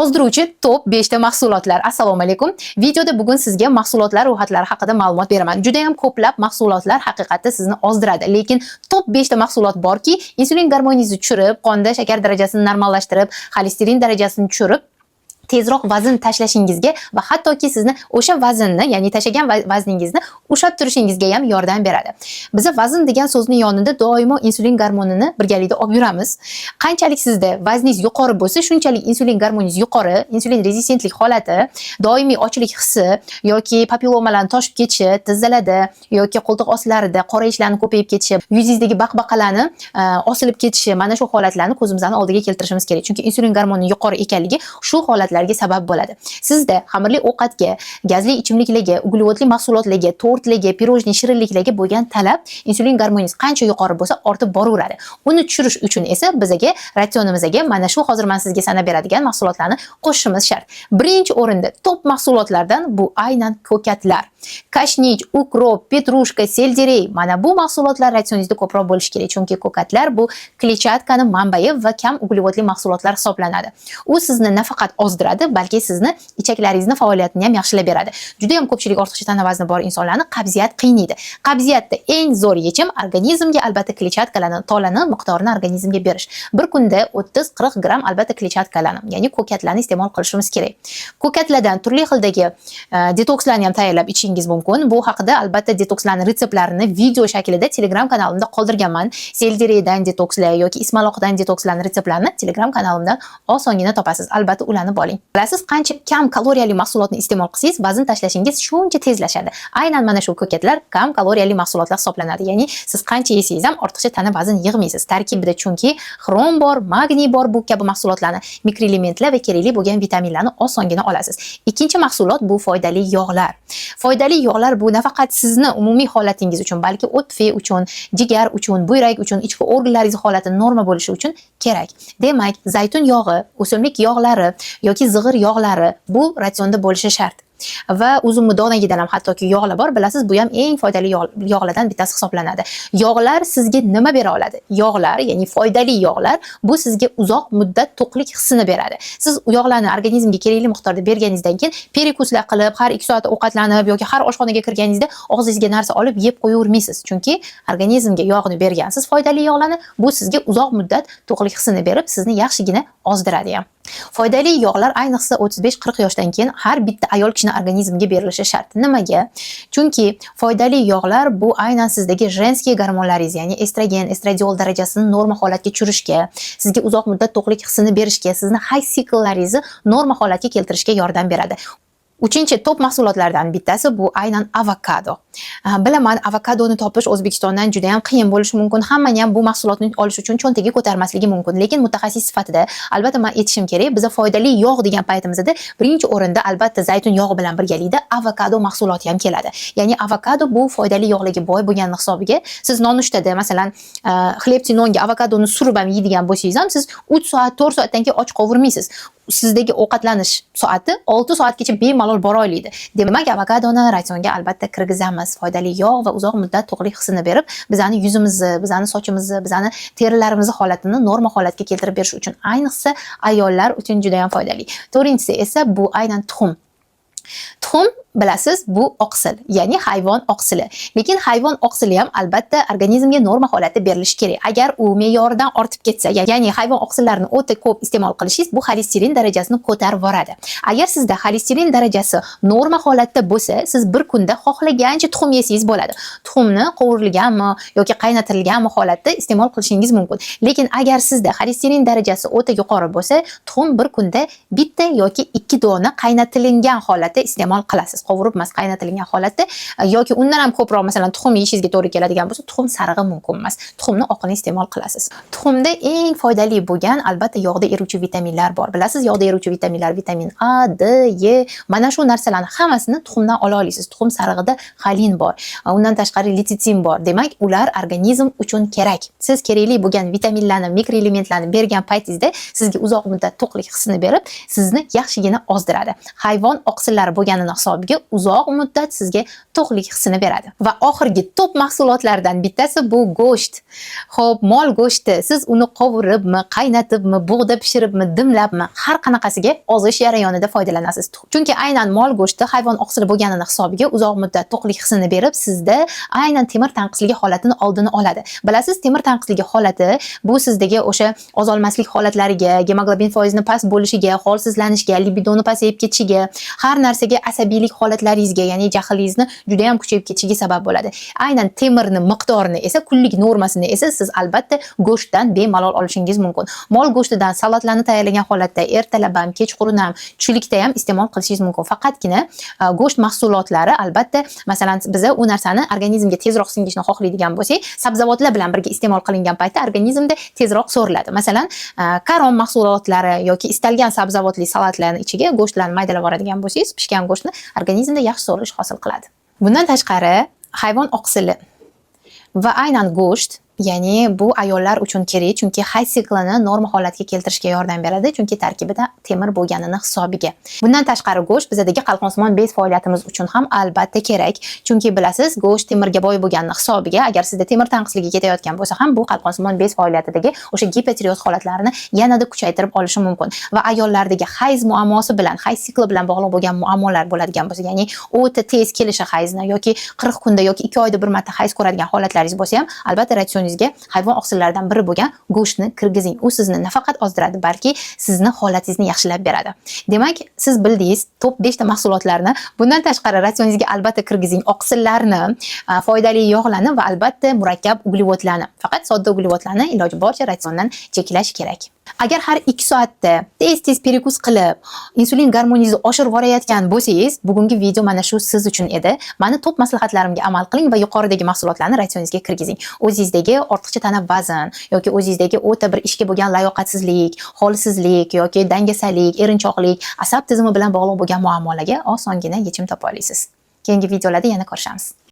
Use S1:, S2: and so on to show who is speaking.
S1: Ozdiruvchi top 5 ta mahsulotlar. Assalomu alaykum. Videoda bugun sizga mahsulotlar ro'yxatlari haqida ma'lumot beraman. Juda ham ko'plab mahsulotlar haqiqatda sizni ozdiradi, lekin top 5 ta mahsulot borki, insulin gormoningizni tushirib, qonda shakar darajasini normallashtirib, xolesterin darajasini tushirib, tezroq vazn tashlashingizga va hattoki sizni o'sha vaznni, ya'ni tashlagan vazningizni ushlab turishingizga ham yordam beradi. Biza vazn degan so'zni yonida doimo insulin gormonini birgalikda olib yuramiz. Qanchalik sizda vazningiz yuqori bo'lsa, shunchalik insulin gormoningiz yuqori, insulin rezistentlik holati, doimiy ochlik hissi yoki papillomalarni toshib ketishi, tizzalarda yoki qo'ltiq ostlarida qorayishlarni ko'payib ketishi, yuzingizdagi baqbaqalarni osilib ketishi, mana shu holatlarni ko'zimizning oldiga keltirishimiz kerak. Chunki insulin gormoni yuqori ekanligi shu holatlarga sabab bo'ladi. Sizda xamirli ovqatga, gazli ichimliklarga, uglevodli mahsulotlarga, tortlarga, pirojniy, shirinliklarga bo'lgan talab insulin gormoningiz qancha yuqori bo'lsa, ortib boraveradi. Uni tushirish uchun esa bizaga ratsionimizga mana shu hozir men sizga sanab beradigan mahsulotlarni qo'shishimiz shart. Birinchi o'rinda top mahsulotlardan bu aynan ko'katlar. Kashnich, укроп, петрушка, selderey, mana bu mahsulotlar ratsioningizda ko'proq bo'lishi kerak, chunki ko'katlar bu kletchatkani manbai va kam uglevodli mahsulotlar hisoblanadi. U sizni nafaqat ozdiradi, balki sizni ichaklaringizni faoliyatini ham yaxshilab beradi. Juda ham ko'pchilik ortiqcha tana vazni bor insonlarni qabziyat qiynaydi. Qabziyatda eng zo'r yechim organizmga albatta kletchatkalarni, tolani miqdorini organizmga berish. Bir kunda 30-40 gramm albatta kletchatkalarni, ya'ni ko'katlarni iste'mol qilishimiz kerak. Ko'katlardan turli xildagi detokslarni ham tayyorlab ichishingiz mumkin. Bu haqida albatta detokslarning retseptlarini video shaklida Telegram kanalimda qoldirganman. Seldereydan detokslar yoki ismaloqdan detokslarning retseptlarini Telegram kanalimdan osongina topasiz. Albatta ulanib oling. Bilasiz, qancha kam kaloriyali mahsulotni iste'mol qilsangiz, vazn tashlashingiz shuncha tezlashadi. Aynan mana shu ko'katlar kam kaloriyali mahsulotlar hisoblanadi. Ya'ni siz qancha yesangiz ham ortiqcha tana vazn yig'maysiz. Tarkibida chunki xrom bor, magniy bor, bu kabi mahsulotlarni, mikroelementlar va kerakli bo'lgan vitaminlarni osongina olasiz. Ikkinchi mahsulot bu foydali yog'lar. Foydali yog'lar bu nafaqat sizni umumiy holatingiz uchun, balki o't uchun, jigar uchun, buyrak uchun, ichki organlaringiz holati norma bo'lishi uchun kerak. Demak, zaytun yog'i, o'simlik yog'lari yoki zig'ir yog'lari bu ratsionda bo'lishi shart. Va uzumni donagidan ham hattoki yog'lar bor, bilasiz, bu ham eng foydali yog'lardan bittasi hisoblanadi. Yog'lar sizga nima bera oladi? Yog'lar, ya'ni foydali yog'lar bu sizga uzoq muddat to'qlik hissini beradi. Siz yog'larni organizmga kerakli miqdorda berganingizdan keyin перекус lar qilib, har 2 soat ovqatlanib yoki har oshxonaga kirganingizda og'zingizga narsa olib yeb qo'yavermaysiz. Chunki organizmga yog'ni bergansiz, foydali yog'larni, bu sizga uzoq muddat to'qlik hissini berib, sizni yaxshigina ozdiradi ham. Foydali yog'lar ayniqsa 35-40 yoshdan keyin har bitta ayol kishini organizmiga berilishi shart. Nimaga? Chunki foydali yog'lar bu aynan sizdagi женский gormonlaringiz, ya'ni estrogen, estradiol darajasini norma holatga tushirishga, sizga uzoq muddat to'qlik hissini berishga, sizni hayz siklaringizni norma holatga keltirishga yordam beradi. Uchinchi top mahsulotlardan bittasi bu aynan avokado. Bilaman, avokadoni topish O'zbekistondan juda ham qiyin bo'lishi mumkin. Hammani ham bu mahsulotni olish uchun cho'ntagi ko'tarmasligi mumkin. Lekin mutaxassis sifatida albatta men aytishim kerak, biza foydali yog' degan paytimizda birinchi o'rinda albatta zaytun yog'i bilan birgalikda avokado mahsuloti ham keladi. Ya'ni avokado bu foydali yog'larga boy bo'lgani hisobiga siz nonushtada, masalan, хлебцы nonga avokadoni surib ham yeydigan bo'lsangiz ham, siz 3 soat, 4 soatdan keyin och qolvermaysiz. Sizdagi ovqatlanish soati 6 soatgacha bemalol bora oladi. Demak, avokadoni ratsionga albatta kirgizamiz. Foydali yog' va uzoq muddat to'qlik hissini berib, bizani yuzimizni, bizani sochimizni, bizani terilarimizni holatini norma holatga keltirib berish uchun, ayniqsa ayollar uchun juda ham foydali. To'rtinchisi esa bu aynan tuxum. Tuxum, bilasiz, bu oqsil, ya'ni hayvon oqsili. Lekin hayvon oqsili ham albatta organizmga norma holatda berilishi kerak. Agar u me'yoridan ortib ketsa, ya'ni hayvon oqsillarini o'ta ko'p iste'mol qilishingiz bu xolesterin darajasini ko'tarib yuboradi. Agar sizda xolesterin darajasi norma holatda bo'lsa, siz bir kunda xohlagancha tuxum yesangiz bo'ladi. Tuxumni qovurilganmi yoki qaynatilganmi holatda iste'mol qilishingiz mumkin. Lekin agar sizda xolesterin darajasi o'ta yuqori bo'lsa, tuxum bir kunda bitta yoki ikki dona qaynatilgan holatda iste'mol qilasiz. Qovurib emas, qaynatilgan holatda yoki undan ham ko'proq, masalan, tuxum yeyishingizga to'g'ri keladigan bo'lsa, tuxum sarig'i mumkin emas. Tuxumni oqini iste'mol qilasiz. Tuxumda eng foydali bo'lgan albatta yog'da eruvchi vitaminlar bor. Bilasiz, yog'da eruvchi vitaminlar vitamin A, D, E, mana shu narsalarni hammasini tuxumdan ola olasiz. Tuxum sarig'ida xolin bor. Undan tashqari litsitsin bor. Demak, ular organizm uchun kerak. Siz kerakli bo'lgan vitaminlarni, mikroelementlarni bergan paytingizda sizga uzoq muddat to'qlik hissini berib, sizni yaxshigina ozdiradi. Hayvon oqsillari bo'lganini hisobiga hisobiga uzoq muddat sizga to'qlik hissini beradi. Va oxirgi top mahsulotlardan bittasi bu go'sht. Xo'p, mol go'shti. Siz uni qovuribmi, qaynatibmi, bug'da pishiribmi, dimlabmi, har qanaqasiga ozish jarayonida foydalanasiz. Chunki aynan mol go'shti hayvon oqsili bo'lganini hisobiga uzoq muddat to'qlik hissini berib, sizda aynan temir tanqisligi holatini oldini oladi. Bilasiz, temir tanqisligi holati bu sizdagi o'sha ozolmaslik holatlariga, gemoglobin foizini past bo'lishiga, holsizlanishga, libidoni pasayib ketishiga, har narsaga asabiylik holatlaringizga, ya'ni jahlingizni juda ham kuchayib ketishiga sabab bo'ladi. Aynan temirni miqdorini esa, kunlik normasini esa siz albatta go'shtdan bemalol olishingiz mumkin. Mol go'shtidan salatlarni tayyorlagan holatda ertalab ham, kechqurun ham, tushlikda ham iste'mol qilishingiz mumkin. Faqatgina go'sht mahsulotlari albatta, masalan, biza u narsani organizmga tezroq singishini xohlaydigan bo'lsak, sabzavotlar bilan birga iste'mol qilingan paytda organizmda tezroq so'riladi. Masalan, karom mahsulotlari yoki istalgan sabzavotli salatlarni ichiga go'shtlarni maydalab yuboradigan bo'lsangiz, pishgan go'shtni organizmda yaxshi so'rilish hosil qiladi. Bundan tashqari, hayvon oqsili va aynan go'sht, ya'ni bu ayollar uchun kerak, chunki hayz siklini norma holatga keltirishga yordam beradi, chunki tarkibida temir bo'lganini hisobiga. Bundan tashqari, go'sht bizadagi qalqonsimon bez faoliyatimiz uchun ham albatta kerak, chunki bilasiz, go'sht temirga boy bo'lganini hisobiga, agar sizda temir tanqisligi ketayotgan bo'lsa ham, bu qalqonsimon bez faoliyatidagi o'sha gipotireoz holatlarini yanada kuchaytirib olishi mumkin. Va ayollardagi hayz muammosi bilan, hayz sikli bilan bog'liq bo'lgan muammolar bo'ladigan bo'lsa, ya'ni o'ta tez kelishi hayzni yoki 40 kunda yoki 2 oyda bir marta hayz ko'radigan holatlaringiz bo'lsa ham, albatta ratsioningizga hayvon oqsillaridan biri bo'lgan go'shtni kirgizing. U sizni nafaqat ozdiradi, balki sizni holatingizni yaxshilab beradi. Demak, siz bildingiz top 5 ta mahsulotlarni. Bundan tashqari, ratsioningizga albatta kirgizing oqsillarni, foydali yog'larni va albatta murakkab uglevodlarni. Faqat sodda uglevodlarni iloji boricha ratsiondan cheklash kerak. Agar har 2 soatda tez-tez перекус qilib, insulin gormoningizni oshirib yuborayotgan bo'lsangiz, bugungi video mana shu siz uchun edi. Mani top maslahatlarimga amal qiling va yuqoridagi mahsulotlarni ratsioningizga kirgizing. O'zingizdagi ortiqcha tana vazn yoki o'zingizdagi o'ta bir ishga bo'lgan layoqatsizlik, holsizlik yoki dangasalik, erinchoqlik, asab tizimi bilan bog'liq bo'lgan muammolarga osongina yechim topa olasiz. Keyingi videolarda yana ko'rishamiz.